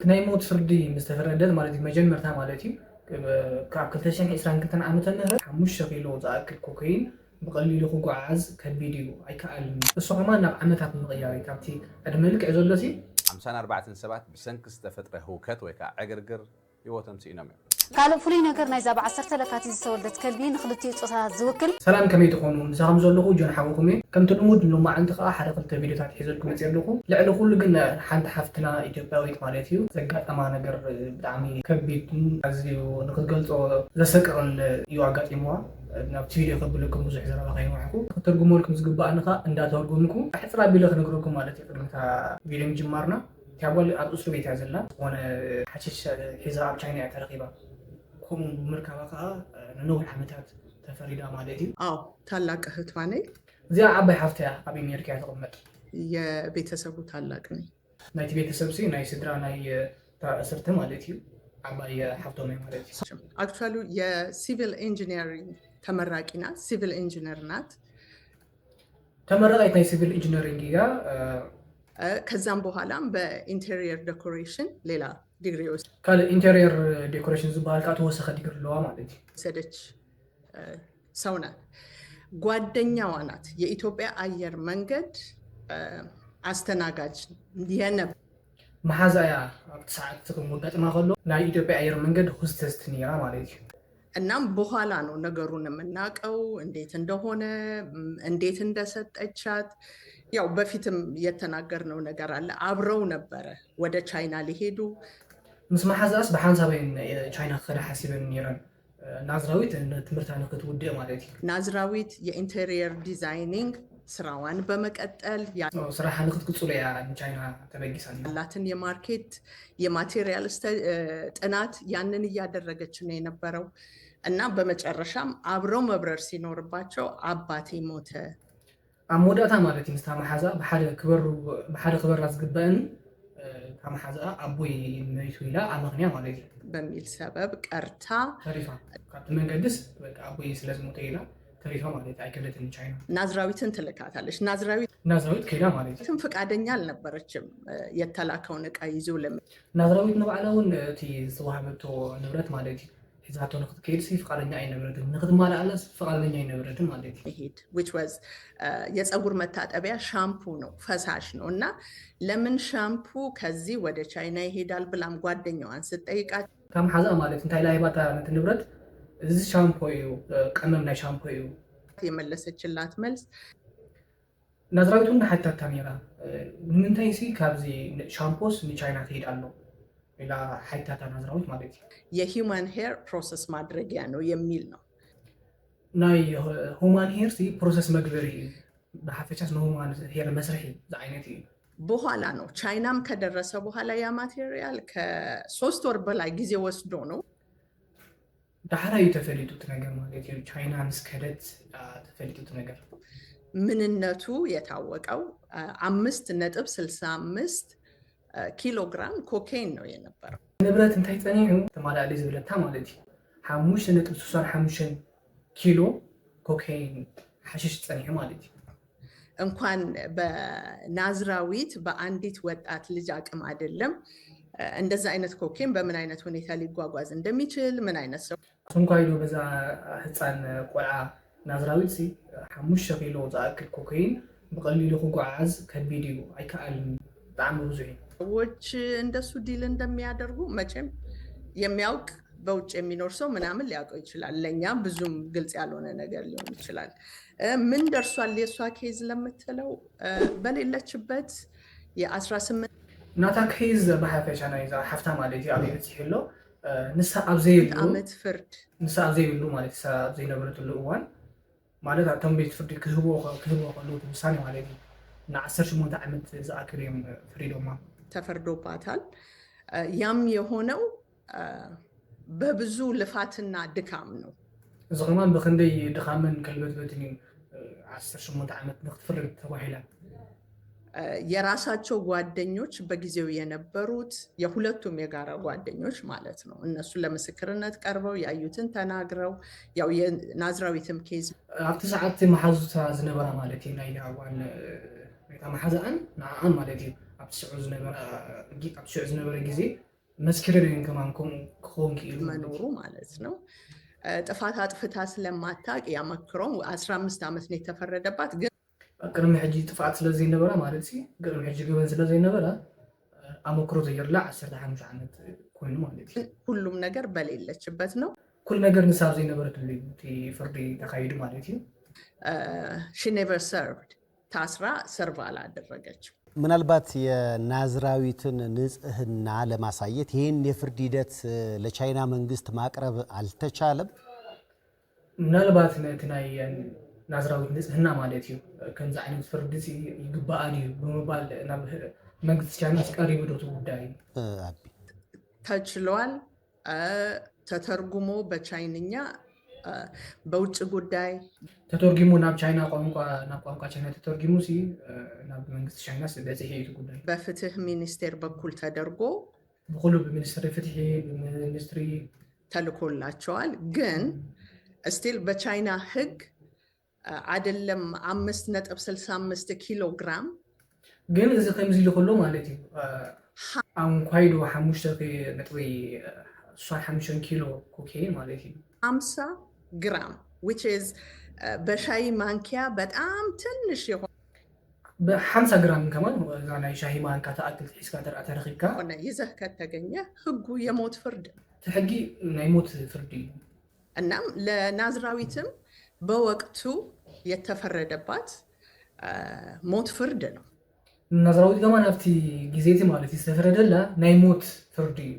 ናይ ሞት ፍርዲ ምስ ተፈረደት ማለት እዩ፣ መጀመርታ ማለት እዩ፣ ካብ ክልተ ሽሕን ዕስራን ክልተን ዓመተ ምህረት ሓሙሽተ ኪሎ ዝኣክል ኮካይን ብቐሊሉ ክጓዓዝ ከቢድ እዩ፣ ኣይከኣልን እዩ። እሱ ከማን ናብ ዓመታት ንምቕያር እዩ፣ ካብቲ ዕድመ ልክዕ ዘሎ ሲ ሓምሳን ኣርባዕተን ሰባት ብሰንኪ ዝተፈጥረ ህውከት ወይ ከዓ ዕግርግር ህይወቶም ስኢኖም እዮም። ካልእ ፍሉይ ነገር ናይዛ ብ ዓሰርተ ለካቲት ዝተወልደት ከልቢ ንኽልቲኡ ጾታ ዝውክል። ሰላም፣ ከመይ ትኾኑ? ምሳኹም ዘለኹ ጆን ሓውኹም እየ። ከምቲ ልሙድ ሎማዓንቲ ከኣ ሓደ ክልተ ቪድዮታት ሒዘልኩም መጽየ ኣለኹ። ልዕሊ ኩሉ ግን ሓንቲ ሓፍትና ኢትዮጵያዊት ማለት እዩ ዘጋጠማ ነገር ብጣዕሚ ከቢድን ኣዝዩ ንኽትገልጾ ዘሰቅቕን እዩ ኣጋጢምዋ። ናብቲ ቪድዮ ከብለኩም ብዙሕ ዘረባ ከይንዋሕኩ ክትተርጉመልኩም ዝግባኣኒ ከኣ እንዳተርጎምኩ ሕጽር ኣቢለ ክነግረኩም ማለት እዩ ቅድሚ እታ ቪድዮ ምጅማርና። እታ ጓል ኣብ እስር ቤት እያ ዘላ። ዝኾነ ሓሽሽ ሒዛ ኣብ ቻይና እያ ተረኺባ። ከምኡ ብምርካባ ከኣ ንነዊሕ ዓመታት ተፈሪዳ ማለት እዩ። አዎ፣ ታላቅ እህቷ ነኝ። እዚኣ ዓባይ ሓፍታ እያ፣ ኣብ ኣሜሪካ እያ ትቕመጥ። የቤተሰቡ ታላቅ ነኝ። ናይቲ ቤተሰብ ሲ ናይ ስድራ ናይ እታ እስርቲ ማለት እዩ፣ ዓባይ ሓፍቶም እያ ማለት እዩ። Actually የ civil engineering ተመራቂ ናት፣ civil engineer ናት። ተመረቐት ናይ civil engineering እያ። ከዛም በኋላም በ interior decoration ሌላ ዲግሪ ካልእ interior decoration ዝበሃል ከዓ ተወሰኸ ዲግሪ ኣለዋ ማለት እዩ። የወሰደች ሰው ናት። ጓደኛዋ ናት የኢትዮጵያ አየር መንገድ አስተናጋጅ የነበ መሓዛ እያ። ኣብቲ ሰዓት እቲ ከጋጥማ ከሎ ናይ ኢትዮጵያ ኣየር መንገድ ሆስተስት ነይራ ማለት እዩ። እናም በኋላ ነው ነገሩን የምናውቀው፣ እንዴት እንደሆነ፣ እንዴት እንደሰጠቻት። ያው በፊትም የተናገርነው ነገር አለ። አብረው ነበረ ወደ ቻይና ሊሄዱ። ምስ መሓዛኣስ ብሓንሳብ እየን ቻይና ክኸዳ ሓሲበን ነይረን። ናዝራዊት ትምህርታ ንክትውድእ ማለት እዩ። ናዝራዊት የ interior designing ስራዋን በመቀጠል ስራሓ ንክትቅፅሎ እያ ንቻይና ተበጊሳ። ያላትን የ market የ material ጥናት ያንን እያደረገች ነው የነበረው እና በመጨረሻም አብረው መብረር ሲኖርባቸው አባቴ ሞተ። ኣብ መወዳእታ ማለት እዩ ምስታ መሓዛ ብሓደ ክበሩ ብሓደ ክበራ ዝግበእን እታ መሓዛኣ ኣቦይ መይቱ ኢላ ኣመኽንያ ማለት እዩ። በሚል ሰበብ ቀርታ ተሪፋ። ካብቲ መንገድስ በቃ ኣቦይ ስለዝሞተ ኢላ ተሪፋ ማለት እዩ። ኣይከደትን ቻይና። ናዝራዊትን ትልካታለች። ናዝራዊት ናዝራዊት ከይዳ ማለት እዩ። ትም ፍቃደኛ አልነበረችም የተላከውን እቃ ይዞ ለመ ናዝራዊት ንባዕላ እውን እቲ ዝተዋህበቶ ንብረት ማለት እዩ ሒዛቶ ንክትከይድ ሲ ፍቃደኛ ኣይነበረትን፣ ንክትማልኣለስ ፍቃደኛ ኣይነበረትን ማለት እዩ። ይሄድ which was የፀጉር መታጠቢያ ሻምፑ ነው፣ ፈሳሽ ነው እና ለምን ሻምፑ ከዚህ ወደ ቻይና ይሄዳል ብላም ጓደኛዋን ስትጠይቃት ካብ መሓዛኣ ማለት እንታይ ኢላ ሂባታ ነቲ ንብረት፣ እዚ ሻምፖ እዩ፣ ቀመም ናይ ሻምፖ እዩ። የመለሰችላት መልስ ናዝራዊት እውን ሓታታ ነይራ፣ ንምንታይ ሲ ካብዚ ሻምፖስ ንቻይና ክሄድ ኣሎ ኢላ ሓታታ ናዝራዊት ማለት እዩ። የ human hair process ማድረጊያ ነው የሚል ነው። ናይ human hair ሲ process መግበሪ እዩ፣ ብሓፈሻስ ን human hair መስርሒ ዝዓይነት እዩ። በኋላ ነው ቻይናም ከደረሰ በኋላ ያ material ከሶስት ወር በላይ ጊዜ ወስዶ ነው። ዳሕራ እዩ ተፈሊጡ እቲ ነገር ማለት እዩ። ቻይና ምስ ከደት ተፈሊጡ እቲ ነገር። ምንነቱ የታወቀው አምስት ነጥብ ስልሳ አምስት ኪሎ ግራም ኮኬን ነው የነበረው። ንብረት እንታይ ጸኒሑ ተማላሊ ዝብለታ ማለት እዩ። ሓሙሽተ ነጥቢ ስሳን ሓሙሽተን ኪሎ ኮኬን ሓሽሽ ጸኒሑ ማለት እዩ። እንኳን በናዝራዊት በአንዲት ወጣት ልጅ አቅም አይደለም እንደዛ አይነት ኮኬን በምን አይነት ሁኔታ ሊጓጓዝ እንደሚችል ምን አይነት ሰው ስንኳ ኢሉ በዛ ህፃን ቆልዓ ናዝራዊት ሲ ሓሙሽተ ኪሎ ዝኣክል ኮኬን ብቐሊሉ ክጓዓዝ ከቢድ እዩ፣ ኣይከኣልን፣ ብጣዕሚ ብዙሕ እዩ። ሰዎች እንደሱ ዲል እንደሚያደርጉ መቼም የሚያውቅ በውጭ የሚኖር ሰው ምናምን ሊያውቀው ይችላል። ለእኛ ብዙም ግልጽ ያልሆነ ነገር ሊሆን ይችላል። ምን ደርሷል የእሷ ኬዝ ለምትለው በሌለችበት የ18 ናታ ኬዝ ብሓፈሻ ናይዛ ሓፍታ ማለት እዩ ኣበይ በፂሑ ኣሎ። ንሳ ኣብ ዘይብሉ ዓመት ፍርድ ንሳ ኣብ ዘይብሉ ማለት ንሳ ኣብ ዘይነበረትሉ እዋን ማለት እቶም ቤት ፍርዲ ክህብዎ ክህብዎ ከለዉ እቲ ውሳኔ ማለት እዩ ን18 ዓመት ዝኣክል እዮም ፈሪዶማ። ተፈርዶባታል። ያም የሆነው በብዙ ልፋትና ድካም ነው። እዚ ከማን ብክንደይ ድኻምን ከልበትበትን እዩ 18 ዓመት ንክትፍርድ ተባሂላ። የራሳቸው ጓደኞች በጊዜው የነበሩት የሁለቱም የጋራ ጓደኞች ማለት ነው። እነሱ ለምስክርነት ቀርበው ያዩትን ተናግረው ያው የናዝራዊትም ኬዝ ኣብቲ ሰዓት መሓዙታ ዝነበራ ማለት እዩ ናይ ጓል ናይታ መሓዛኣን ንዓኣን ማለት እዩ ኣብቲ ሽዑ ዝነበረ ኣብቲ ሽዑ ዝነበረ ግዜ መስኪረን እየን ከማን ከምኡ ክኸውን ክኢሉ ማለት መኖሩ እዩ። ማለት ነው። እ፣ ጥፋት አጥፍታ ስለማታቅ ያመክሮም አስራ አምስት ዓመት ነው የተፈረደባት። ግን ቅድሚ ሕጂ ጥፍኣት ስለ ዘይነበራ ማለት ሲ ቅድሚ ሕጂ ገበን ስለ ዘይነበራ ኣመክሮ ተገይርላ ዓሰርተ ሓሙሽተ ዓመት ኮይኑ ማለት እዩ። ሁሉም ነገር በሌለችበት ነው። ኩሉ ነገር ንሳ ኣብ ዘይነበረትሉ እዩ እቲ ፍርዲ ተኻይዱ ማለት እዩ። She never served፣ ታስራ ሰርቭ አላደረገችም። ምናልባት የናዝራዊትን ንጽህና ለማሳየት ይህን የፍርድ ሂደት ለቻይና መንግስት ማቅረብ አልተቻለም። ምናልባት ነቲ ናይ ናዝራዊት ንጽህና ማለት እዩ ከምዚ ዓይነት ፍርዲ ሲ ይግባኣ ድዩ ብምባል ናብ መንግስቲ ቻይና ቀሪቡ ዶ እቲ ጉዳይ? ኣቢ ተችሏል። እ፣ ተተርጉሞ በቻይንኛ፣ እ፣ በውጭ ጉዳይ ተተርጊሙ ናብ ቻይና ቋንቋ፣ ናብ ቋንቋ ቻይና ተተርጊሙ ሲ ናብ መንግስቲ ቻይና ሲ በፂሑ እዩ እቲ ጉዳይ። በፍትህ ሚኒስቴር በኩል ተደርጎ ብኩሉ ብሚኒስትሪ ፍትሒ፣ ብሚኒስትሪ ተልኮላቸዋል። ግን ስቲል በቻይና ህግ፣ እ፣ አይደለም አምስት ነጥብ ስልሳ አምስት ኪሎ ግራም ግን እዚ ከምዚ ኢሉ ከሎ ማለት እዩ ኣንኳይዶ ሓሙሽተ ነጥቢ ሓሙሽተ ኪሎ ኮኬን ማለት እዩ። ሀምሳ ግራም፣ which is፣ እ፣ በሻይ ማንኪያ በጣም ትንሽ የሆነ ብሓምሳ ግራም ከማን እዛ ናይ ሻሂ ማንካ ተኣክል ሒዝካ ተረኣ ተረኺብካ ይዘህ ከተገኘ ህጉ የሞት ፍርድ ነው። እቲ ሕጊ ናይ ሞት ፍርዲ እዩ። እናም ለናዝራዊትም በወቅቱ የተፈረደባት፣ እ፣ ሞት ፍርድ ነው። ናዝራዊት ከማን ኣብቲ ግዜ እቲ ማለት እዩ ዝተፈረደላ ናይ ሞት ፍርዲ እዩ።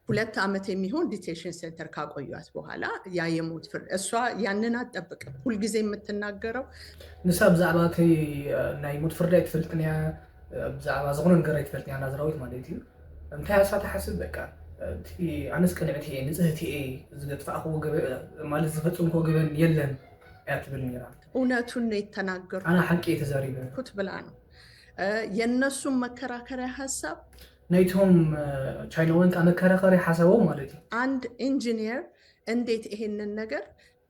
ሁለት ዓመት የሚሆን ዲቴንሽን ሴንተር ካቆዩት በኋላ ያ የሞት ፍርድ፣ እሷ ያንን አትጠብቅም። ሁልጊዜ የምትናገረው ንሳ ብዛዕባ እቲ ናይ ሞት ፍርዲ ኣይትፈልጥን እያ። ብዛዕባ ዝኾነ ነገር ኣይትፈልጥን እያ ናዝራዊት ማለት እዩ። እንታይ እሳ ትሓስብ በቃ እቲ ኣነስ ቅንዕቲ እየ፣ ንጽህቲ እየ፣ ዝገጥፋእክዎ ገበ-፣ ማለት ዝፈጸምክዎ ገበን የለን እያ ትብል ነይራ። እውነቱን ነው የተናገርኩት ኣነ ሓቂ እየ ተዛሪበ። ብላ ነው። እ፣ የእነሱም መከራከሪያ ሀሳብ ናይቶም እ፣ ቻይናውያን ከዓ መከራከሪ ሓሳቦም ማለት እዩ። አንድ ኢንጂኒየር እንዴት ይሄንን ነገር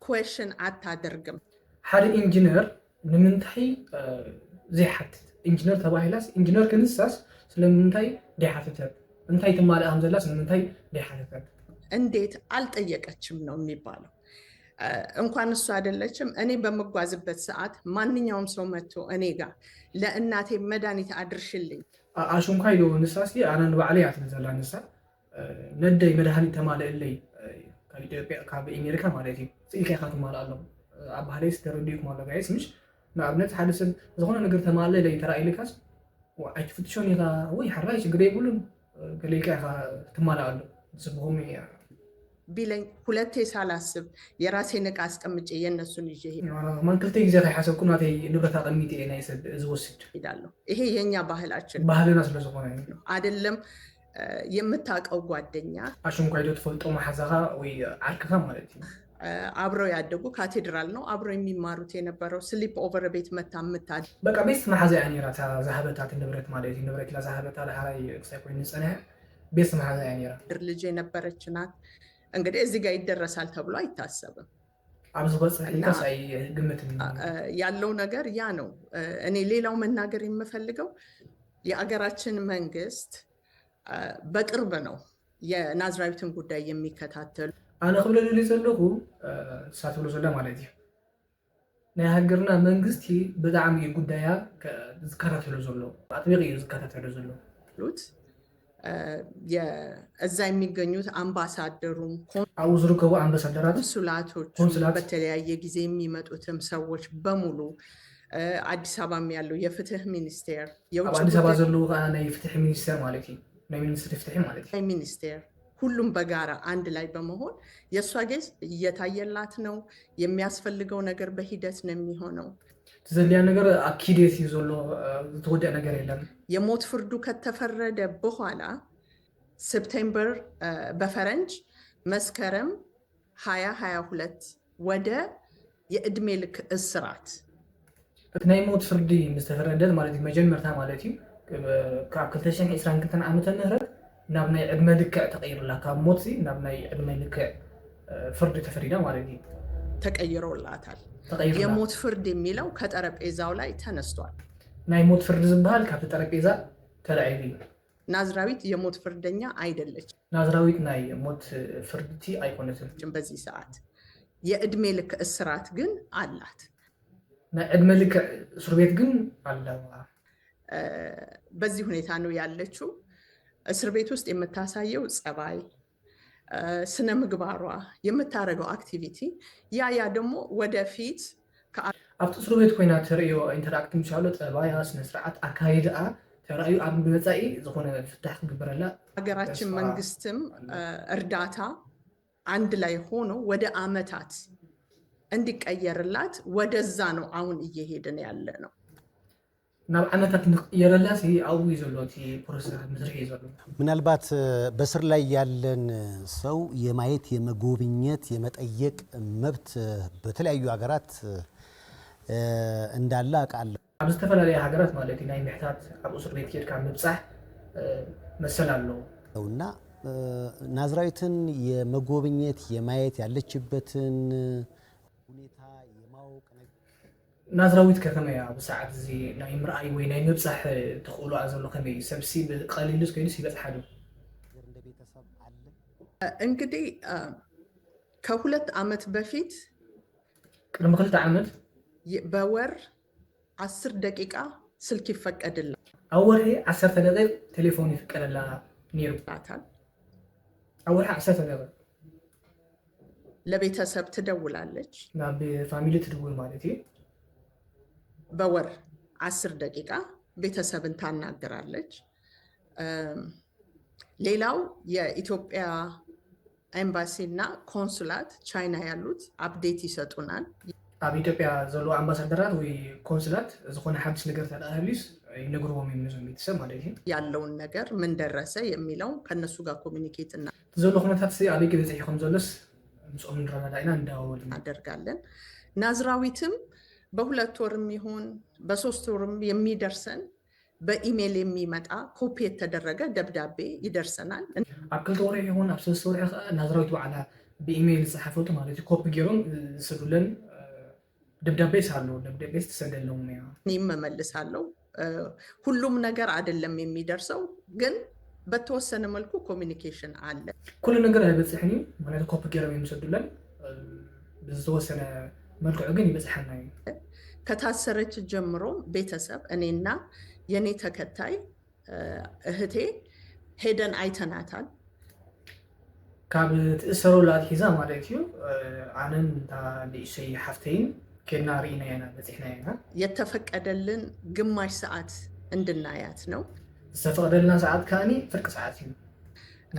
ኩዌሽን አታደርግም? ሓደ ኢንጂነር ንምንታይ እ፣ ዘይሓትት? ኢንጂነር ተባሂላስ ኢንጂነር ክንሳስ ስለምንታይ ደይሓተተት? እንታይ ትማልእ ከም ዘላስ ንምንታይ ደይሓተተት? እንዴት አልጠየቀችም ነው የሚባለው። እ፣ እንኳን እሱ አይደለችም፣ እኔ በምጓዝበት ሰዓት ማንኛውም ሰው መጥቶ እኔ ጋር ለእናቴ መድኃኒት አድርሽልኝ ኣ-፣ ኣሽንኳይ ዶ ንሳ እስኪ ኣነ ንባዕለይ እያ ትብል ዘላ ንሳ። እ፣ ነደይ መድሃኒት ተማልእለይ፣ እ፣ ካብ ኢትዮጵያ፣ ካብ ኣሜሪካ ማለት እዩ። ስኢልካ ኢኻ ትማልኣሎም። እ፣ ኣብ ባህለይስ ተረዲኡኩም ኣሎ ጋይስ፣ ምሽ? ንኣብነት ሓደ ሰብ ዝኾነ ነገር ተማልእለይ ተራኢልካስ፣ ዋ፣ ኣይትፍትሾን ኢኻ ወይ ሓራይ ችግር የብሉን፣ እ፣ ገለ ኢልካ ኢኻ ትማልኣሉ። ንስብኹም እያ። ቢለኝ ሁለቴ ሳላስብ የራሴን ዕቃ አስቀምጬ የእነሱን ይዤ ሄድ ማን ክልተ ግዜ ከይሓሰብኩ ናተይ ንብረት ኣቐሚጠ እየ ናይ ሰብ ዝወስድ። ሄዳለሁ። ይሄ የኛ ባህላችን ባህልና ስለ ዝኾነ እዩ። አይደለም። እ፣ የምታውቀው ጓደኛ ኣሽንኳይ ዶ ትፈልጦ መሓዛኻ ወይ ዓርክኻ ማለት እዩ። እ፣ አብረው ያደጉ ካቴድራል ነው አብረው የሚማሩት የነበረው ስሊፕ ኦቨር ቤት መታ የምታድ በቃ ቤት መሓዛ እያ ነይራ እታ ዝሃበታ እቲ ንብረት ማለት እዩ። ንብረት ኢላ ዝሃበታ ዳሕራይ ክሳይ ኮይኑ ዝጸንሐ ቤት መሓዛ እያ ነይራ። ልጅ የነበረች ናት። እንግዲህ እዚህ ጋር ይደረሳል ተብሎ አይታሰብም። ኣብ ዝበጽሕ ኢልካስ ኣይግምትን። እ፣ ያለው ነገር ያ ነው። እ፣ እኔ ሌላው መናገር የምፈልገው የአገራችን መንግስት፣ እ፣ በቅርብ ነው የናዝራዊትን ጉዳይ የሚከታተሉ። ኣነ ክብለ ደልየ ዘለኹ እ፣ እሳ ትብሎ ዘላ ማለት እዩ ናይ ሃገርና መንግስቲ ብጣዕሚ እዩ ጉዳያ ከ-፣ ዝከታተሎ ዘሎ፣ ኣጥቢቑ እዩ ዝከታተሎ ዘሎ። ሉት፣ እ፣ የ-፣ እዛ የሚገኙት አምባሳደሩም ኣብኡ ዝርከቡ ኣምባሳደራት ኮንሱላቶች ኮንሱላት በተለያየ ጊዜ የሚመጡትም ሰዎች በሙሉ፣ እ፣ አዲስ አበባም ያለው የፍትህ ሚኒስቴር፣ የውጭ ኣብ ኣዲስ አበባ ጉዳይ ዘለዉ ከዓ ናይ ፍትሒ ሚኒስቴር ማለት እዩ። ናይ ሚኒስትሪ ፍትሒ ማለት እዩ። ሚኒስቴር፣ ሁሉም በጋራ አንድ ላይ በመሆን የእሷ ኬዝ እየታየላት ነው። የሚያስፈልገው ነገር በሂደት ነው የሚሆነው። እቲ ዘድልያ ነገር ኣብ ኪደት እዩ ዘሎ። ዝተወደአ ነገር የለን። የሞት ፍርዱ ከተፈረደ በኋላ ሴፕቴምበር፣ እ፣ በፈረንጅ መስከረም ሃያ ሃያ ሁለት ወደ የእድሜ ልክ እስራት እቲ ናይ ሞት ፍርዲ ምስ ተፈረደት ማለት እዩ መጀመርታ ማለት እዩ ካብ ክልተ ሽሕን ዕስራን ክልተን ዓመተ ምህረት ናብ ናይ ዕድመ ልክዕ ተቐይሩላ። ካብ ሞት ሲ ናብ ናይ ዕድመ ልክዕ እ፣ ፍርዲ ተፈሪዳ ማለት እዩ። ተቀይሮላታል። ተቐይሩላ። የሞት ፍርድ የሚለው ከጠረጴዛው ላይ ተነስቷል። ናይ ሞት ፍርዲ ዝበሃል ካብቲ ጠረጴዛ ተላዒሉ እዩ። ናዝራዊት የሞት ፍርደኛ አይደለችም። ናዝራዊት ናይ ሞት ፍርድቲ ኣይኮነትን። በዚህ ሰዓት የእድሜ ልክ እስራት ግን አላት። ናይ ዕድመ ልክዕ እስር ቤት ግን ኣለዋ። በዚህ ሁኔታ ነው ያለችው። እስር ቤት ውስጥ የምታሳየው ጸባይ፣ ስነ ምግባሯ፣ የምታደርገው አክቲቪቲ፣ ያ ያ ደግሞ ወደፊት ኣብቲ እስር ቤት ኮይና ተርእዮ ኢንተራክት ምሻሎ ጠባያ፣ ስነ ስርዓት ኣካይድኣ ተራእዩ ኣብ መጻኢ ዝኾነ ፍታሕ ክግበረላ ሀገራችን መንግስትም እርዳታ አንድ ላይ ሆኖ ወደ አመታት እንዲቀየርላት ወደዛ ነው አሁን እየሄድን ያለ ነው። ናብ ዓመታት ንክቅየረላ ሲ ኣብኡ እዩ ዘሎ እቲ ፕሮሰስ መስርሕ እዩ ዘሎ። ምናልባት በስር ላይ ያለን ሰው የማየት የመጎብኘት የመጠየቅ መብት በተለያዩ ሀገራት እንዳለ አውቃለሁ። ኣብ ዝተፈላለያ ሃገራት ማለት እዩ ናይ ምሕታት ኣብ እስር ቤት ኬድካ ምብፃሕ መሰል ኣለዎ። እና ናዝራዊትን የመጎብኘት የማየት ያለችበትን ሁኔታ የማወቅ ናዝራዊት ከከመይ እያ ብሰዓት እዚ ናይ ምርኣይ ወይ ናይ ምብፃሕ ተኽእሎኣ ዘሎ ከመይ እዩ? ሰብሲ ብቐሊሉስ ኮይኑስ ይበፅሓ ዶ? እንግዲህ ከሁለት ዓመት በፊት ቅድሚ ክልተ ዓመት በወር አስር ደቂቃ ስልክ ይፈቀድላል። ኣብ ወርሒ ዓሰርተ ደቂቕ ቴሌፎን ይፍቀደላ ነይሩ። ይላታል። ኣብ ወርሒ ዓሰርተ ደቂቕ ለቤተሰብ ትደውላለች። ናብ ፋሚሊ ትድውል ማለት እዩ። በወር አስር ደቂቃ ቤተሰብን ታናግራለች። ሌላው የኢትዮጵያ ኤምባሲ እና ኮንሱላት ቻይና ያሉት አፕዴት ይሰጡናል። ኣብ ኢትዮጵያ ዘለዉ ኣምባሳደራት ወይ ኮንሱላት ዝኾነ ሓድሽ ነገር ተደኣ ህልዩስ ይነግርዎም እዮም ነዞም ቤተሰብ ማለት እዩ። ያለውን ነገር ምን ደረሰ የሚለው ከነሱ ጋር ኮሚኒኬት እና ዘሎ ኩነታት ሲ ኣበይ በፂሑ ከም ዘሎስ ምስኦም ንረዳዳ ኢና እንዳወል እናደርጋለን። ናዝራዊትም በሁለት ወርም ይሁን በሶስት ወርም የሚደርሰን በኢሜይል የሚመጣ ኮፒ የተደረገ ደብዳቤ ይደርሰናል። ኣብ ክልተ ወርሒ ይኹን ኣብ ሰለስተ ወርሒ ከዓ ናዝራዊት ባዕላ ብኢሜይል ዝፀሓፈቱ ማለት እዩ ኮፒ ገይሮም ዝሰዱለን ደብዳቤስ ኣለዎ። ደብዳቤስ ትሰደሎም እያ። እኔም እመልሳለሁ። ሁሉም ነገር አይደለም የሚደርሰው፣ ግን በተወሰነ መልኩ ኮሚኒኬሽን አለ። ኩሉ ነገር ኣይበፅሕን እዩ፣ ምክንያቱ ኮፒ ገይሮም እዮም ዝሰዱለን። ብዝተወሰነ መልክዑ ግን ይበፅሓና እዩ። ከታሰረች ጀምሮ ቤተሰብ፣ እኔና የኔ ተከታይ እህቴ ሄደን አይተናታል። ካብ ትእሰረሉ ኣትሒዛ ማለት እዩ። ኣነን እታ ንእሽተይ ሓፍተይን ኬድና ርኢናያ ኢና፣ በፂሕናያ ኢና። የተፈቀደልን ግማሽ ሰዓት እንድናያት ነው። ዝተፈቀደልና ሰዓት ከኣኒ ፍርቂ ሰዓት እዩ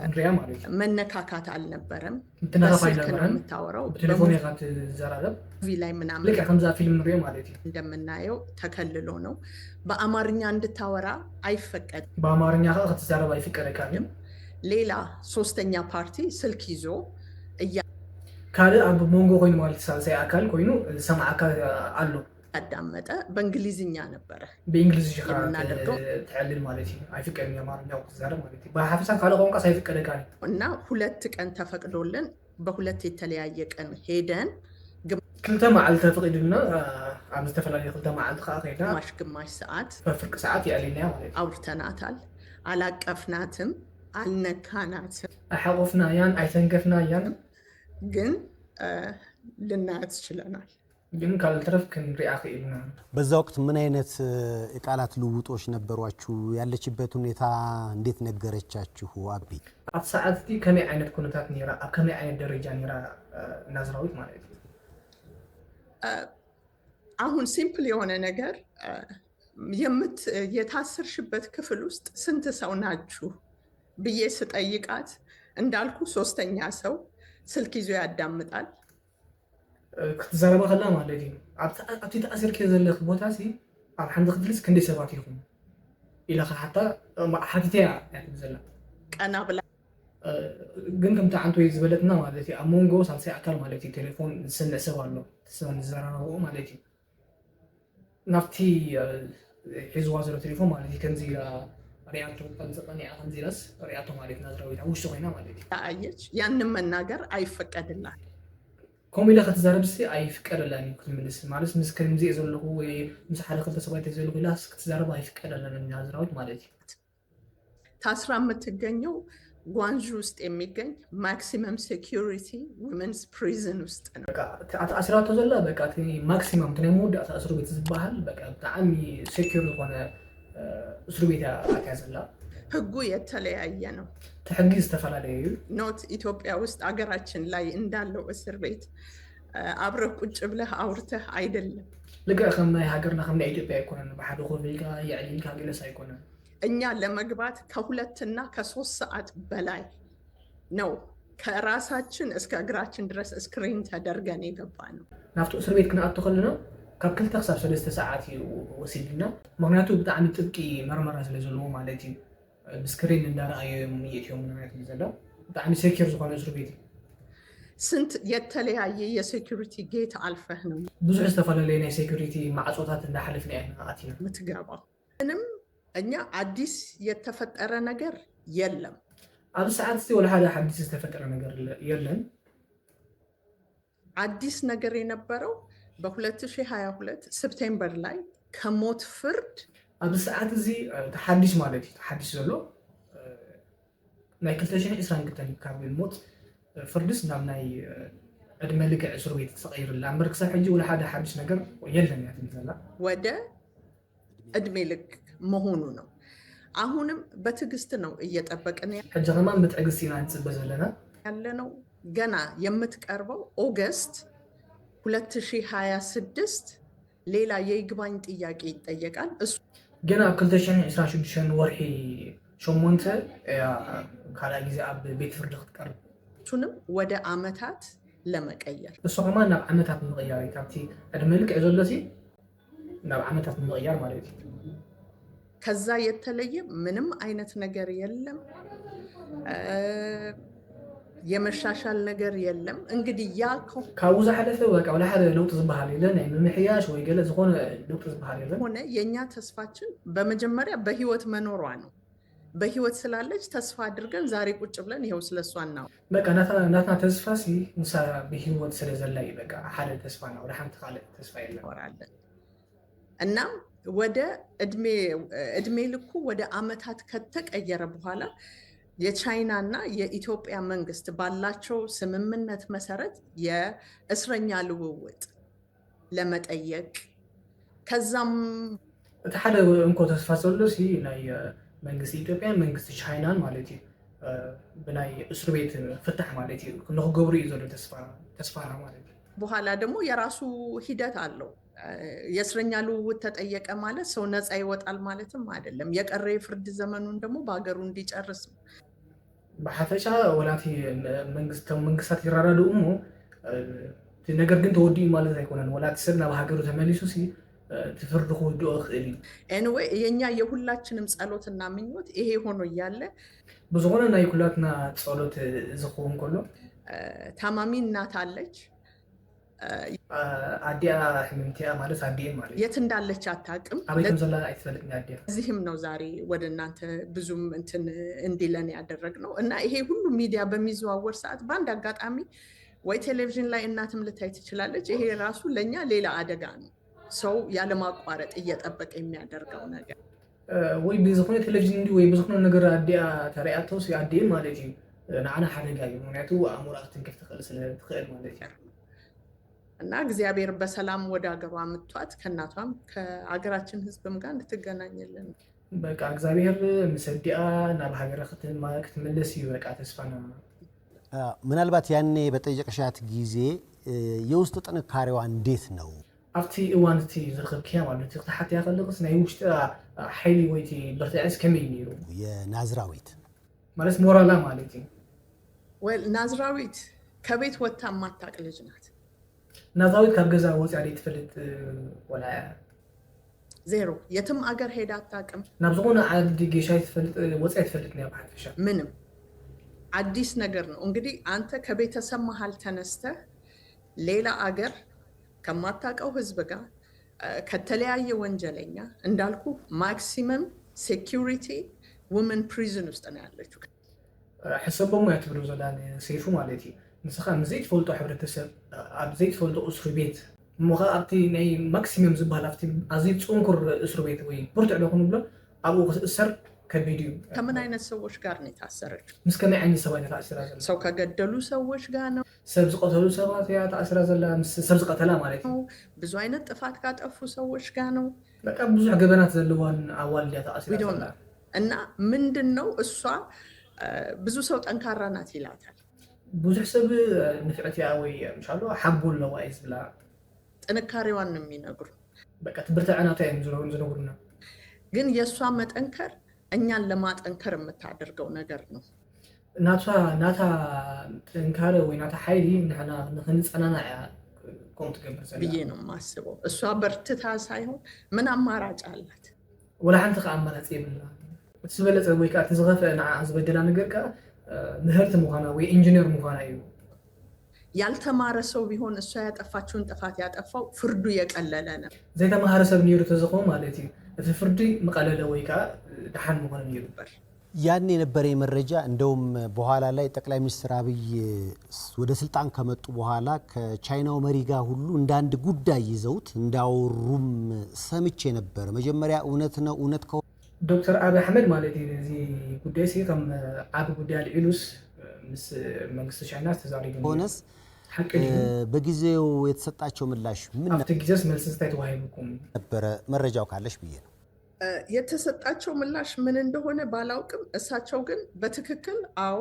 ንሪኣ ማለት እዩ። መነካካት አልነበረም። ምትንኻፍ በስልክ ነው ኣይነበረን። የምታወራው። ብቴሌፎን ኢኻ ትዘራረብ። ቲቪ ላይ ምናምን ልክዕ ከምዛ ፊልም ንሪኦ ማለት እዩ። እንደምናየው ተከልሎ ነው። በአማርኛ እንድታወራ አይፈቀድም። ብኣማርኛ ከዓ ክትዛረብ ኣይፍቀደካን እዩ። ሌላ ሶስተኛ ፓርቲ ስልክ ይዞ እያ ካልእ ኣብ መንጎ ኮይኑ ማለት ሳልሳይ ኣካል ኮይኑ ዝሰማዓካ ኣሎ። ያዳመጠ በእንግሊዝኛ ነበረ። ብእንግሊዝ ኢኻ የምናደርገው። ትዕልል ማለት እዩ። ኣይፍቀድን እዩ ኣማርኛ ክትዛረብ ማለት እዩ። ብሓፈሻ ካልእ ቋንቋስ ኣይፍቀደካን እዩ። እና ሁለት ቀን ተፈቅዶልን በሁለት የተለያየ ቀን ሄደን ክልተ መዓልቲ ተፈቂዱልና ኣብ ዝተፈላለየ ክልተ መዓልቲ ከዓ ከይዳ ግማሽ ግማሽ ሰዓት በፍርቂ ሰዓት የዕሊናያ ማለት እዩ። አውርተናታል። አላቀፍናትም፣ አልነካናትም፣ ኣይሓቆፍናያን ኣይተንከፍናያን። ግን ልናያት ችለናል። ግን ካልተረፍ ክንሪኣ ክኢልና። በዛ ወቅት ምን አይነት የቃላት ልውጦች ነበሯችሁ? ያለችበት ሁኔታ እንዴት ነገረቻችሁ? አቢ ኣብቲ ሰዓት እቲ ከመይ ዓይነት ኩነታት ነይራ፣ ኣብ ከመይ ዓይነት ደረጃ ነይራ ናዝራዊት ማለት እዩ? አሁን ሲምፕል የሆነ ነገር የምት የታሰርሽበት ክፍል ውስጥ ስንት ሰው ናችሁ ብዬ ስጠይቃት እንዳልኩ ሶስተኛ ሰው ስልክ ይዞ ያዳምጣል። ክትዛረባ ከላ ማለት እዩ። ኣብቲ ተኣሲርኪ ዘለኺ ቦታ ሲ ኣብ ሓንቲ ክፍልስ ክንደይ ሰባት ኢኹም ኢላ ሓታ ሓቲተ እያ ትብል ዘላ። ቀና ብላ ግን ከምቲ ዓንቶ ዝበለትና ማለት እዩ ኣብ መንጎ ሳልሳይ ኣካል ማለት እዩ ቴሌፎን ዝሰምዕ ሰብ ኣሎ ዝዘራረብኦ ማለት እዩ። ናብቲ ሒዝዋ ዘሎ ቴሌፎን ማለት እዩ ከምዚ ኢላ ሪኣቶ ከምዚ ቀኒዓ ከምዚ ኢላስ ሪኣቶ ማለት ናዝራዊት ኣብ ውሽጢ ኮይና ማለት እዩ። አየች ያንን መናገር አይፈቀድላት። ከምኡ ኢላ ክትዛረብ ሲ ኣይፍቀደላን እዩ ክትምልስ ማለት ምስ ከምዚ ዘለኹ ወይ ምስ ሓደ ክልተ ሰባት ዘለኹ ኢላ ክትዛረብ ኣይፍቀደላን ናዝራዊት ማለት እዩ። ታስራ የምትገኘው ጓንጁ ውስጥ የሚገኝ maximum security women's prison ውስጥ ነው። ተኣሲራቶ ዘላ በቃ እቲ ማክሲመም እቲ ናይ መወዳእታ እስር ቤት ዝበሃል በቃ ብጣዕሚ ሴኪር ዝኾነ እስር ቤት ኣትያ ዘላ። ህጉ የተለያየ ነው። እቲ ሕጊ ዝተፈላለየ እዩ። ኖት ኢትዮጵያ ውስጥ አገራችን ላይ እንዳለው እስር ቤት አብረህ ቁጭ ብለህ አውርተህ አይደለም። ልክዕ ከም ናይ ሃገርና ከም ናይ ኢትዮጵያ ኣይኮነን። ብሓደ ኮፍ ኢልካ የዕሊልካ ገለስ ኣይኮነን። እኛ ለመግባት ከሁለትና ከሶስት ሰዓት በላይ ነው ከራሳችን እስከ እግራችን ድረስ ስክሪን ተደርገን የገባ ነው። ናብቲ እስር ቤት ክንኣቱ ከለና ካብ ክልተ ክሳብ ሰለስተ ሰዓት እዩ ወሲድና። ምክንያቱ ብጣዕሚ ጥብቂ መርመራ ስለ ዘለዎ ማለት እዩ። ብስክሪን እንዳረኣዩ እዮም የእትዮም ማለት እዩ ዘሎ። ብጣዕሚ ሴኪር ዝኾነ እስር ቤት እዩ። ስንት የተለያየ የሴኩሪቲ ጌት አልፈህ ነው ብዙሕ ዝተፈላለየ ናይ ሴኩሪቲ ማዕፆታት እንዳሓለፍና ኢና ኣቲና። የምትገባው። ምንም እኛ አዲስ የተፈጠረ ነገር የለም። ኣብዚ ሰዓት እዚ ወላ ሓደ ሓዲስ ዝተፈጠረ ነገር የለን። አዲስ ነገር የነበረው በ ሁለት ሺህ ሃያ ሁለት ሴፕቴምበር ላይ ከሞት ፍርድ ኣብዚ ሰዓት እዚ ተሓዲስ ማለት እዩ ተሓዲስ ዘሎ ናይ ክልተ ሽሕን ዕስራን ክልተን ካብ ሞት ፍርድስ ናብ ናይ ዕድመ ልክዕ እስር ቤት ተቐይርላ እምበር ክሳብ ሕጂ ወላ ሓደ ሓዲስ ነገር የለን እያ ትብል ዘላ። ወደ እድሜ ልክ መሆኑ ነው። አሁንም በትዕግስት ነው እየጠበቅን ያ- ሕጂ ከማን ብትዕግስቲ ኢና ንፅበ ዘለና። ያለ ነው። ገና የምትቀርበው ኦገስት ሁለት ሺህ ሃያ ስድስት ሌላ የይግባኝ ጥያቄ ይጠየቃል። እሱ ገና ኣብ ክልተ ሽሕን ዕስራን ሽዱሽተን ወርሒ ሸሞንተ እያ ካልኣይ ግዜ ኣብ ቤት ፍርዲ ክትቀርብ። እሱንም ወደ አመታት ለመቀየር እሱ ከማ ናብ ዓመታት ንምቕያር እዩ። ካብቲ ዕድመ ልክዕ ዘሎ ሲ ናብ ዓመታት ንምቕያር ማለት እዩ። ከዛ የተለየ ምንም አይነት ነገር የለም። የመሻሻል ነገር የለም። እንግዲህ ያ ከ- ካብኡ ዝሓለፈ በቃ ወላ ሓደ ለውጢ ዝበሃል የለን። ናይ ምምሕያሽ ወይ ገለ ዝኾነ ለውጢ ዝበሃል የለን። ሆነ የእኛ ተስፋችን በመጀመሪያ በህይወት መኖሯ ነው። በህይወት ስላለች ተስፋ አድርገን ዛሬ ቁጭ ብለን ይኸው ስለሷ እናው በቃ ናትና ናትና ተስፋ ሲ ንሳ ብህይወት ስለ ዘላ እዩ። በቃ ሓደ ተስፋ ና ወደ ሓንቲ ካልእ ተስፋ የለን። እናወራለን። እናም ወደ እድሜ እድሜ ልኩ ወደ አመታት ከተቀየረ በኋላ የቻይናና የኢትዮጵያ መንግስት ባላቸው ስምምነት መሰረት የእስረኛ ልውውጥ ለመጠየቅ ከዛም እቲ ሓደ እንኮ ተስፋ ዘሎ ሲ ናይ መንግስቲ ኢትዮጵያን መንግስቲ ቻይናን ማለት እዩ። ብናይ እስር ቤት ፍታሕ ማለት እዩ ንክገብሩ እዩ ዘሎ ተስፋ ተስፋና ማለት እዩ። በኋላ ደግሞ የራሱ ሂደት አለው። የእስረኛ ልውውጥ ተጠየቀ ማለት ሰው ነፃ ይወጣል ማለትም አይደለም። የቀረ የፍርድ ዘመኑን ደግሞ በሀገሩ እንዲጨርስ ነው። ብሓፈሻ ወላ እቲ መንግስት መንግስታት ይረዳድኡ እሞ እቲ ነገር ግን ተወዲኡ ማለት ኣይኮነን። ወላ እቲ ሰብ ናብ ሃገሩ ተመሊሱ ሲ እቲ ፍርዲ ክውድኦ ይኽእል እዩ። ኤንወይ የኛ የሁላችንም ጸሎትና ምኞት ይሄ ሆኖ እያለ ብዝኾነ ናይ ኩላትና ጸሎት ዝኸውን ከሎ ታማሚ እናት አለች። ኣዲኣ ሕምምቲያ ማለት ኣዲኤ ማለት የት እንዳለች አታውቅም። ኣበይ ከም ዘላ ኣይትፈልጥን ኣዲኣ። እዚህም ነው ዛሬ ወደ እናንተ ብዙም እንትን እንዲለን ያደረግነው እና ይሄ ሁሉ ሚዲያ በሚዘዋወር ሰዓት በአንድ አጋጣሚ ወይ ቴሌቪዥን ላይ እናትም ልታይ ትችላለች። ይሄ ራሱ ለእኛ ሌላ አደጋ ነው። ሰው ያለማቋረጥ እየጠበቀ የሚያደርገው ነገር ወይ ብዝኾነ ቴሌቪዥን እንዲ ወይ ብዝኾነ ነገር ኣዲኣ ተሪኣቶ ሲ ኣዲኤ ማለት እዩ ንዓና ሓደጋ እዩ። ምክንያቱ ኣእምሮኣ ክትንክፍ ትኽእል ስለ ትኽእል ማለት እዩ። እና እግዚአብሔር በሰላም ወደ ሀገሯ አምጥቷት ከእናቷም ከሀገራችን ህዝብም ጋር እንድትገናኝልን በቃ እግዚኣብሔር ምስ ኣዲኣ ናብ ሃገራ ክትማ- ክትምለስ እዩ በቃ ተስፋና። ምናልባት ያኔ በጠየቅሻት ጊዜ የውስጥ ጥንካሬዋ እንዴት ነው? ኣብቲ እዋን እቲ ዝረኸብክያ ማለት እቲ ክትሓትያ ከለክስ ናይ ውሽጢ ሓይሊ ወይ እቲ ብርትዐስ ከመይ ነይሩ? የናዝራዊት ማለት ሞራላ ማለት እዩ። ወል ናዝራዊት ከቤት ወጥታ የማታውቅ ልጅ ናት። ናዝራዊት ካብ ገዛ ወፅያ ዶ ትፈልጥ? ወላ ዜሮ። የትም አገር ሄዳ አታውቅም። ናብ ዝኾነ ዓዲ ጌሻ ትፈልጥ ወፅያ ትፈልጥ ናይ ብሓፈሻ ምንም አዲስ ነገር ነው። እንግዲህ አንተ ከቤተሰብ መሀል ተነስተህ ሌላ አገር ከማታውቀው ህዝብ ጋር ከተለያየ ወንጀለኛ እንዳልኩ maximum security women prison ውስጥ ነው ያለችው። ሕሰቦም እያ ትብሎ ዘላ ንሰይፉ ማለት እዩ። ንስኻ ምስ ዘይትፈልጦ ሕብረተሰብ ኣብ ዘይትፈልጦ እስሪ ቤት እሞ ኸዓ ኣብቲ ናይ ማክሲመም ዝበሃል ኣብቲ ኣዝዩ ፅንኩር እስሪ ቤት ወይ ብርቱዕ ዶ ክንብሎ ኣብኡ ክትእሰር ከቢድ እዩ። ከምን አይነት ሰዎች ጋር ነው የታሰረችው? ምስ ከመይ ዓይነት ሰባት እያ ተኣሲራ ዘላ? ሰው ከገደሉ ሰዎች ጋር ነው። ሰብ ዝቐተሉ ሰባት እያ ተኣሲራ ዘላ፣ ምስ ሰብ ዝቐተላ ማለት እዩ። ብዙ አይነት ጥፋት ካጠፉ ሰዎች ጋር ነው። በቃ ብዙሕ ገበናት ዘለዋን ኣዋልድ እያ ተኣሲራ We don't ዘላ። know። እና ምንድን ነው እሷ ብዙ ሰው ጠንካራ ናት ይላታል። ብዙሕ ሰብ ንፍዕቲ እያ ወይ ምሻሎ ሓቦ ኣለዋ እዩ ዝብላ። ጥንካሬዋን ነው የሚነግሩ። በቃ ትብርትዐ ናታ እዮም ዝነግሩና። ግን የእሷ መጠንከር እኛን ለማጠንከር የምታደርገው ነገር ነው። ናታ ናታ ጥንካረ ወይ ናታ ሓይሊ ንሕና ንክንጸናና እያ ከምኡ ትገብር ዘላ። ብዬ ነው የማስበው። እሷ በርትታ ሳይሆን ምን አማራጭ አላት? ወላ ሓንቲ ከዓ ኣማራፂ የብልና። እቲ ዝበለፀ ወይ ከዓ እቲ ዝኸፍአ ንዓ ዝበደላ ነገር ከዓ ምህርቲ ምዃና ወይ ኢንጂነር ምዃና እዩ። ያልተማረ ሰው ቢሆን እሷ ያጠፋችውን ጥፋት ያጠፋው ፍርዱ የቀለለ ነው። ዘይተማሃረ ሰብ ነይሩ ተዝኸውን ማለት እዩ እቲ ፍርዲ ምቐለለ ወይ ከዓ ደሓን ምኾነ ነይሩ። ነበር። ያን የነበረ መረጃ እንደውም በኋላ ላይ ጠቅላይ ሚኒስትር አብይ ወደ ስልጣን ከመጡ በኋላ ከቻይናው መሪ ጋር ሁሉ እንደ አንድ ጉዳይ ይዘውት እንዳወሩም ሰምቼ ነበረ። መጀመሪያ እውነት ነው? እውነት ከሆነ ዶክተር አብይ አሕመድ ማለት እዩ ነዚ ጉዳይ ሲ ከም ዓቢ ጉዳይ ኣልዒሉስ ምስ መንግስቲ ቻይና ተዛሪቡ ነይሩ። ሆነስ ሓቂ ድዩ? በጊዜው የተሰጣቸው ምላሽ ምን ኣብቲ ግዜስ መልሲ እንታይ ተዋሂብኩም? ነበረ? መረጃው ካለሽ ብዬ ነው። የተሰጣቸው ምላሽ ምን እንደሆነ ባላውቅም እሳቸው ግን በትክክል አዎ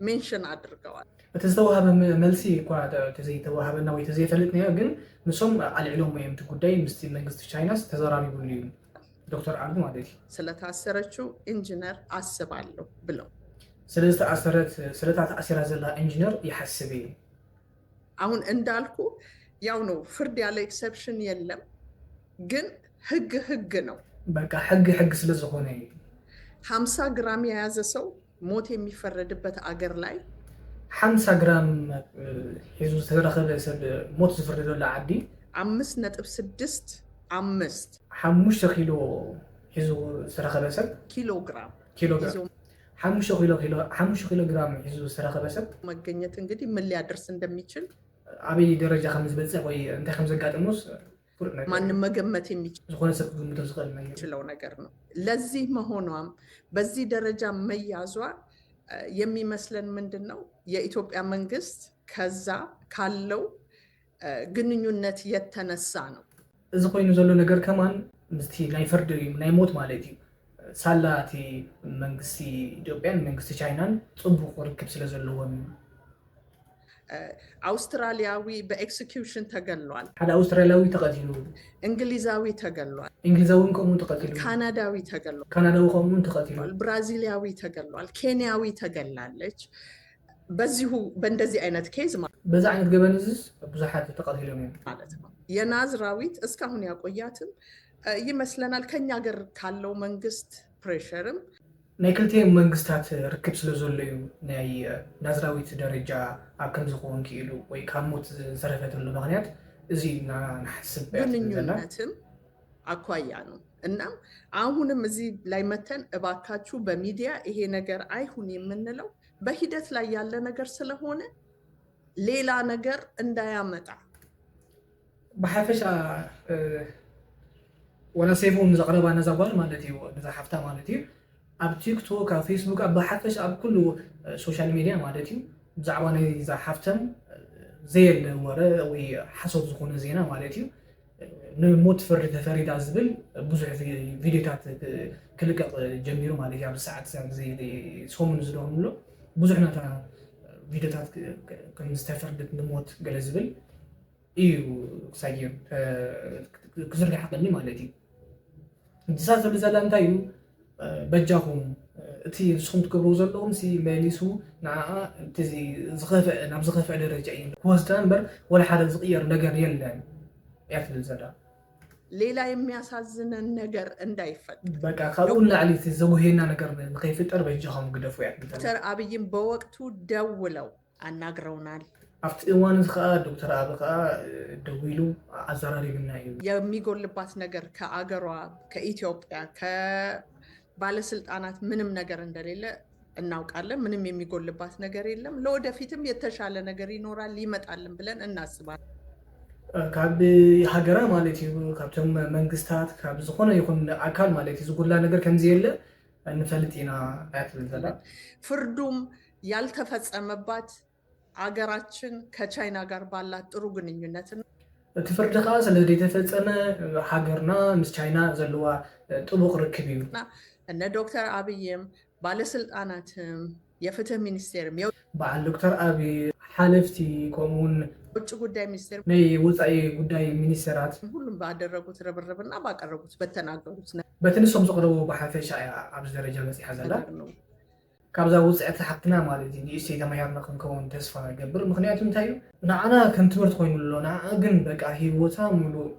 ሜንሽን አድርገዋል። እቲ ዝተዋህበ መ- መልሲ እኳ ተ- ተዘይተዋህበና ወይ ተዘይፈልጥናዮ ግን ንሶም ኣልዒሎም እዮም እቲ ጉዳይ ምስቲ መንግስቲ ቻይናስ ተዘራሪቡሉ እዩ ዶክተር አብይ ማለት እዩ። ስለታሰረችው ኢንጂነር አስባለሁ ብለው ስለ ዝተኣሰረት ስለታ ተኣሲራ ዘላ ኢንጂነር ይሓስብ እየ። አሁን እንዳልኩ ያው ነው ፍርድ ያለ ኤክሰፕሽን የለም። ግን ህግ ህግ ነው። በቃ ሕጊ ሕጊ ስለ ዝኾነ እዩ። ሀምሳ ግራም የያዘ ሰው ሞት የሚፈረድበት አገር ላይ ሓምሳ ግራም እ፣ ሒዙ ዝተረኸበ ሰብ ሞት ዝፍረደሉ ዓዲ አምስት ነጥብ ስድስት አምስት ሓሙሽተ ኪሎ ሒዙ ዝተረኸበ ሰብ ኪሎ ግራም ኪሎ ግራም ይዞ ሓሙሽተ ኪሎ ኪሎ ሓሙሽተ ኪሎ ግራም ሒዙ ዝተረኸበ ሰብ መገኘት እንግዲህ ምን ሊያደርስ እንደሚችል ኣበይ ደረጃ ከም ዝበፅሕ ወይ እንታይ ከም ዘጋጥሙስ ፍሉጥ ነገር ማንም መገመት የሚችል ዝኾነ ሰብ ክግምቶ ዝኽእል ነገር የሚችለው ነገር ነው። ለዚህ መሆኗም በዚህ ደረጃ መያዟ እ፣ የሚመስለን ምንድን ነው የኢትዮጵያ መንግስት ከዛ ካለው እ፣ ግንኙነት የተነሳ ነው። እዚ ኮይኑ ዘሎ ነገር ከማን ምስቲ ናይ ፍርዲ ናይ ሞት ማለት እዩ ሳላ እቲ መንግስቲ ኢትዮጵያን መንግስቲ ቻይናን ፅቡቅ ርክብ ስለ ዘለዎም እዩ። እ፣ አውስትራሊያዊ በኤክስኪውሽን ተገሏል። ሓደ ኣውስትራሊያዊ ተቐቲሉ፣ እንግሊዛዊ ተገሏል። እንግሊዛዊ እውን ከምኡ ተቐቲሉ፣ ካናዳዊ ተገሏል። ካናዳዊ ከምኡ እውን ተቐቲሉ። ብራዚሊያዊ ተገሏል። ኬንያዊ ተገላለች። በዚሁ በእንደዚህ አይነት ኬዝ በዚ ዓይነት ገበን እዚስ ብዙሓት ተቐቲሎም እዮም። ማለት ነው። የናዝራዊት እስካሁን ያቆያትም እ፣ ይመስለናል ከኛ ሀገር ካለው መንግስት ፕሬሸርም ናይ ክልቲኦም መንግስታት ርክብ ስለ ዘሎ እዩ ናይ ናዝራዊት ደረጃ ኣብ ከም ዝኸውን ክኢሉ ወይ ካብ ሞት ዝተረፈተሉ ምክንያት እዚ ኢና ንሓስብ እያ ትብል ዘላ። ግንኙነትም አኳያ ነው። እናም አሁንም እዚህ ላይ መተን እባካችሁ በሚዲያ ይሄ ነገር አይሁን የምንለው በሂደት ላይ ያለ ነገር ስለሆነ ሌላ ነገር እንዳያመጣ ብሓፈሻ እ፣ ወላ ሴፉ ንዘቕረባ ነዛ ጓል ማለት እዩ ነዛ ሓፍታ ማለት እዩ ኣብ ቲክቶክ ኣብ ፌስቡክ ኣብ ብሓፈሻ ኣብ ኩሉ እ፣ ሶሻል ሚድያ ማለት እዩ ብዛዕባ ናይዛ ሓፍተም እ፣ ዘየለ ወረ ወይ ሓሶት ዝኾነ ዜና ማለት እዩ እ፣ ንሞት ፍርዲ ተፈሪዳ ዝብል ብዙሕ ቪ- ቪዲዮታት እ፣ ክልቀቕ ጀሚሩ ማለት እዩ ኣብዚ ሰዓት እዚ ሰሙን ዝደሆምሎ ብዙሕ ናታ ቪዲዮታት ክ- ክ- ከም ዝተፈርደት ንሞት ገለ ዝብል እዩ ክሳየም ክዝርግሓ ቀኒ ማለት እዩ። ንሳ ትብል ዘላ እንታይ እዩ በጃኹም እቲ ንስኹም ትገብርዎ ዘለኹም ሲ መሊሱ ንዓኣ እቲ ዝኸፍአ ናብ ዝኸፍአ ደረጃ እዩ ክወስዳ እምበር ወላ ሓደ ዝቕየር ነገር የለን እያ ትብል ዘላ። ሌላ የሚያሳዝነን ነገር እንዳይፈጠር በቃ ካብኡ ንላዕሊ እቲ ዘጉሄና ነገር ንኸይፍጠር በጃኹም ግደፉ እያ ትብል ዘላ። ዶክተር አብይም በወቅቱ ደውለው አናግረውናል። ኣብቲ እዋን እዚ ከዓ ዶክተር ኣብ ከዓ ደዊሉ ኣዘራሪብና እዩ። የሚጎልባት ነገር ከአገሯ ከኢትዮጵያ ከባለስልጣናት ምንም ነገር እንደሌለ እናውቃለን። ምንም የሚጎልባት ነገር የለም። ለወደፊትም የተሻለ ነገር ይኖራል ይመጣልን ብለን እናስባለን። ካብ ሃገራ ማለት እዩ ካብቶም መንግስታት ካብ ዝኾነ ይኹን ኣካል ማለት እዩ ዝጉድላ ነገር ከምዚ የለ እንፈልጥ ኢና እያ ትብል ዘላ። ፍርዱም ያልተፈጸመባት አገራችን ከቻይና ጋር ባላት ጥሩ ግንኙነትና እቲ ፍርዲ ከዓ ስለ ዘይተፈጸመ ሃገርና ምስ ቻይና ዘለዋ ጥቡቕ ርክብ እዩ። እነ ዶክተር አብይም ባለስልጣናትም የፍትህ ሚኒስቴርም የው- በዓል ዶክተር ኣብይ ሓለፍቲ ከምኡውን የውጭ ጉዳይ ሚኒስቴር ናይ ወፃኢ ጉዳይ ሚኒስተራት ሁሉም ባደረጉት ርብርብና ባቀረቡት በተናገሩት ነ- በቲ ንሶም ዘቕረቡ ብሓፈሻ እያ ኣብዚ ደረጃ በፂሓ ዘላ። ነገር ነው። ካብዛ ውፅዕቲ ሓፍትና ማለት እዩ ንእሽተይ ተማሂርና ክንከውን ተስፋ ይገብር። ምክንያቱ እንታይ እዩ ንዓና ከም ትምህርቲ ኮይኑ ኣሎ፣ ንዓ ግን በቃ ሂወታ ሙሉእ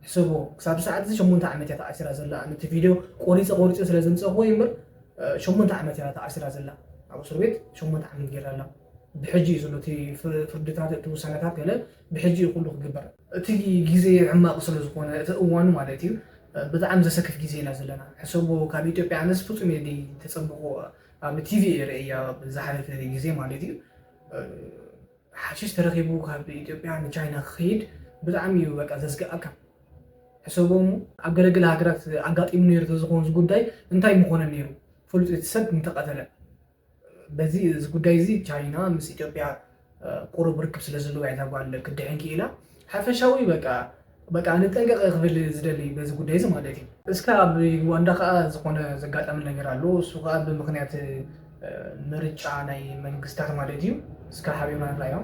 ሕሰቦ። ክሳብ ሰዓት እዚ ሸሞንተ ዓመት እያ ተኣሲራ ዘላ። ነቲ ቪድዮ ቆሪፀ ቆሪፀ ስለ ዘምፀእክዎ እምበር እ፣ ሸሞንተ ዓመት እያ ተኣሲራ ዘላ ኣብ እስር ቤት። ሸሞንተ ዓመት ገይራ ኣላ። ብሕጂ እዩ ዘሎ እቲ ፍር- ፍርድታት፣ እቲ ውሳነታት ገለ ብሕጂ እዩ ኩሉ ክግበር። እቲ ግዜ ሕማቕ ስለ ዝኾነ፣ እቲ እዋን ማለት እዩ፣ እ፣ ብጣዕሚ ዘሰክፍ ግዜ ኢና ዘለና። ሕሰቦ፣ ካብ ኢትዮጵያ ኣነስ ፍጹም እየ ተጸብቆ። ኣብ ቲቪ እየ ርእያ ዝሓለፈ ግዜ ማለት እዩ። እ፣ ሓሽሽ ተረኺቡ ካብ ኢትዮጵያ ንቻይና ክኸይድ ብጣዕሚ እዩ በቃ ዘስግኣካ። ሕሰቦ እሞ ኣብ ገለገለ ሃገራት ኣጋጢሙ ነይሩ ተዝኸውን እዚ ጉዳይ እንታይ ምኾነ ነይሩ? ፍሉጥ እቲ ሰብ እንተቐተለ። በዚ እዚ ጉዳይ እዚ ቻይና ምስ ኢትዮጵያ እ፣ ቁሩብ ርክብ ስለ ዘለዎ እያ እዛ ጓል ክድሕን ክኢላ። ሓፈሻዊ በቃ በቃ ንጠንቀቕ ክብል ዝደሊ በዚ ጉዳይ እዚ ማለት እዩ። እስከ ኣብ ዩጋንዳ ከዓ ዝኾነ ዘጋጠመ ነገር ኣሎ። እሱ ከዓ ብምኽንያት እ፣ ምርጫ ናይ መንግስታት ማለት እዩ። እስከ ሓቢርና ንርኣዮ።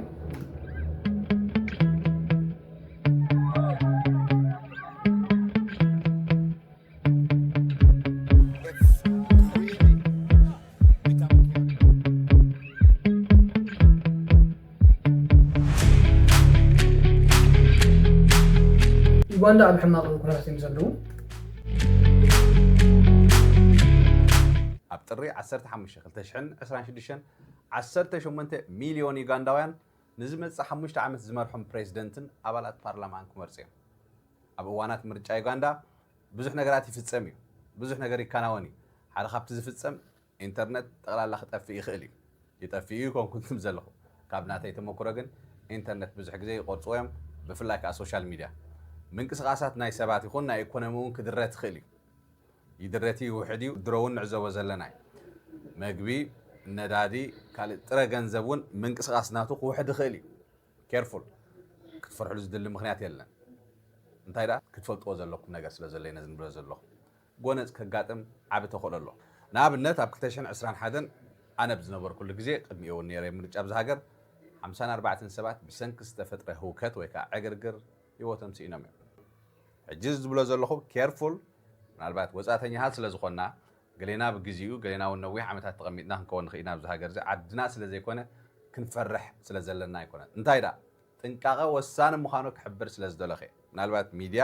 ዩጋንዳ ኣብ ሕማቕ ኩነታት እዮም ዘለዉ። ኣብ ጥሪ ዓሰርተ ሓሙሽተ ክልተ ሽሕን ዕስራን ሽዱሽተን ዓሰርተ ሸሞንተ ሚልዮን ዩጋንዳውያን ንዝመጽእ ሓሙሽተ ዓመት ዝመርሖም ፕሬዝደንትን ኣባላት ፓርላማን ክመርጹ እዮም። ኣብ እዋናት ምርጫ ዩጋንዳ ብዙሕ ነገራት ይፍጸም እዩ። ብዙሕ ነገር ይከናወን እዩ። ሓደ ካብቲ ዝፍጸም ኢንተርነት ጠቕላላ ክጠፍእ ይኽእል እዩ። ይጠፍእ እዩ ይኮንኩ ትም ዘለኹ። ካብ ናተይ ተመክሮ ግን ኢንተርነት ብዙሕ ግዜ ይቆርጽዎ እዮም። ብፍላይ ከዓ ሶሻል ሚድያ ምንቅስቓሳት ናይ ሰባት ይኹን ናይ ኢኮኖሚ እውን ክድረ ትኽእል እዩ። ይድረት እዩ፣ ይውሕድ እዩ፣ ድሮ እውን ንዕዘቦ ዘለና እዩ። መግቢ፣ ነዳዲ፣ ካልእ ጥረ ገንዘብ እውን ምንቅስቓስ ናቱ ክውሕድ ይኽእል እዩ። ኬርፉል ክትፈርሕሉ ዝድሊ ምኽንያት የለን። እንታይ ደኣ ክትፈልጥዎ ዘለኩም ነገር ስለ ዘሎ ነዚ ንብሎ ዘለኹ። ጎነጽ ከጋጥም ዓቢ ተኽእሎ ኣሎ። ንኣብነት ኣብ ክልተ ሽሕን ዕስራን ሓደን ኣነ ብዝነበርኩሉ ግዜ ቅድሚኡ እውን ነይረ ምርጫ ኣብዚ ሃገር ሓምሳን ኣርባዕተን ሰባት ብሰንኪ ዝተፈጥረ ህውከት ወይ ከዓ ዕግርግር ህይወቶም ስኢኖም እዮም። ሕጂ ዝብሎ ዘለኹ ኬርፉል ምናልባት ወጻእተኛታት ስለ ዝኾንና ገሌና ብግዜኡ ገሌና እውን ነዊሕ ዓመታት ተቐሚጥና ክንከውን ንኽእል ኢና ኣብዚ ሃገር እዚ ዓድና ስለ ዘይኮነ ክንፈርሕ ስለ ዘለና ኣይኮነን እንታይ ደኣ ጥንቃቐ ወሳኒ ምዃኑ ክሕብር ስለ ዝደለኹ እየ ምናልባት ሚድያ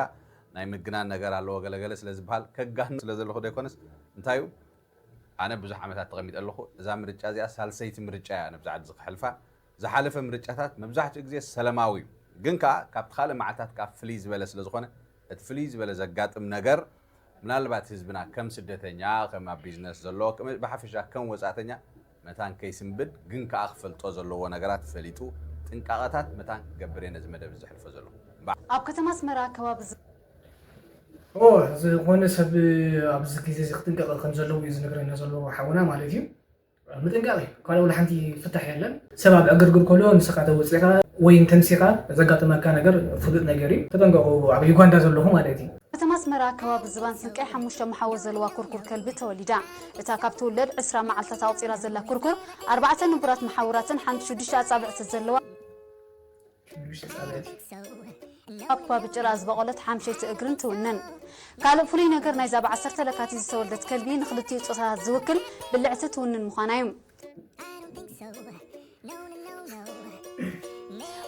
ናይ ምግናን ነገር ኣለዎ ገለገለ ስለ ዝበሃል ከጋን ስለ ዘለኹ ዶ ኣይኮነስ እንታይ እዩ ኣነ ብዙሕ ዓመታት ተቐሚጠ ኣለኹ እዛ ምርጫ እዚኣ ሳልሰይቲ ምርጫ እያ ነብዛ ዓዲ እዚ ክሕልፋ ዝሓለፈ ምርጫታት መብዛሕትኡ ግዜ ሰለማዊ እዩ ግን ከዓ ካብቲ ካልእ መዓልታት ከዓ ፍልይ ዝበለ ስለ ዝኾነ እቲ ፍልይ ዝበለ ዘጋጥም ነገር ምናልባት ህዝብና ከም ስደተኛ ከም ኣብ ቢዝነስ ዘሎ ብሓፈሻ ከም ወፃእተኛ መታን ከይስንብድ ግን ከዓ ክፈልጦ ዘለዎ ነገራት ፈሊጡ ጥንቃቐታት መታን ክገብር እየ ነዚ መደብ ዘሕልፎ ዘለኹ። ኣብ ከተማ ኣስመራ ከባቢ ኦ ዝኾነ ሰብ ኣብዚ ግዜ እዚ ክጥንቀቕ ከም ዘለዎ እዩ ዝነግረና ዘሎ ሓውና ማለት እዩ። ምጥንቃቕ እዩ ካልእ ወላ ሓንቲ ፍታሕ የለን። ሰብ ኣብ ዕግርግር ከሎ ንስኻ ተወፂኻ ወይ እንተምሲኻ ዘጋጥመካ ነገር ፍሉጥ ነገር እዩ። ተጠንቀቑ ኣብ ዩጋንዳ ዘለኹ ማለት እዩ። ከተማ ኣስመራ ከባቢ ዝባን ስንቀይ ሓሙሽተ መሓውር ዘለዋ ኩርኩር ከልቢ ተወሊዳ። እታ ካብ ትውለድ ዕስራ መዓልታት ኣቑፂራ ዘላ ኩርኩር ኣርባዕተ ንቡራት መሓውራትን ሓንቲ ሽዱሽተ ኣፃብዕቲ ዘለዋ ኣብ ከባቢ ጭራ ዝበቖለት ሓምሸይቲ እግርን ትውንን። ካልእ ፍሉይ ነገር ናይዛ ብ ዓሰርተ ለካቲት ዝተወልደት ከልቢ ንኽልቲኡ ጾታታት ዝውክል ብልዕቲ ትውንን ምዃና እዩ።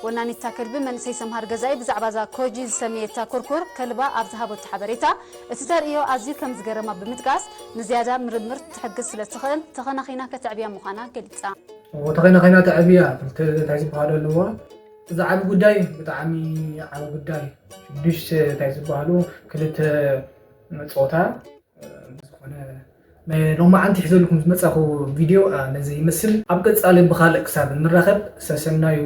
ወናኒታ ከልቢ መንእሰይ ሰምሃር ገዛኢ ብዛዕባ እዛ ኮጂ ዝሰመየታ ኩርኩር ከልባ ኣብ ዝሃበቶ ሓበሬታ እቲ ተርእዮ ኣዝዩ ከም ዝገረማ ብምጥቃስ ንዝያዳ ምርምር ትሕግዝ ስለ ትኽእል ተኸናኺና ከተዕብያ ምዃና ገሊጻ። ተኸናኺና ተዕብያ እንታይ ዝበሃል ኣለዎ። እዚ ዓቢ ጉዳይ ብጣዕሚ ዓቢ ጉዳይ ሽዱሽተ እንታይ ዝበሃሉ ክልተ ጾታ ዝኾነ ናይ ሎማዓንቲ ሒዘልኩም ዝመጻኹ ቪድዮ ነዚ ይመስል ኣብ ቀጻሊ ብኻልእ ክሳብ ንራኸብ ሰሰናዩ።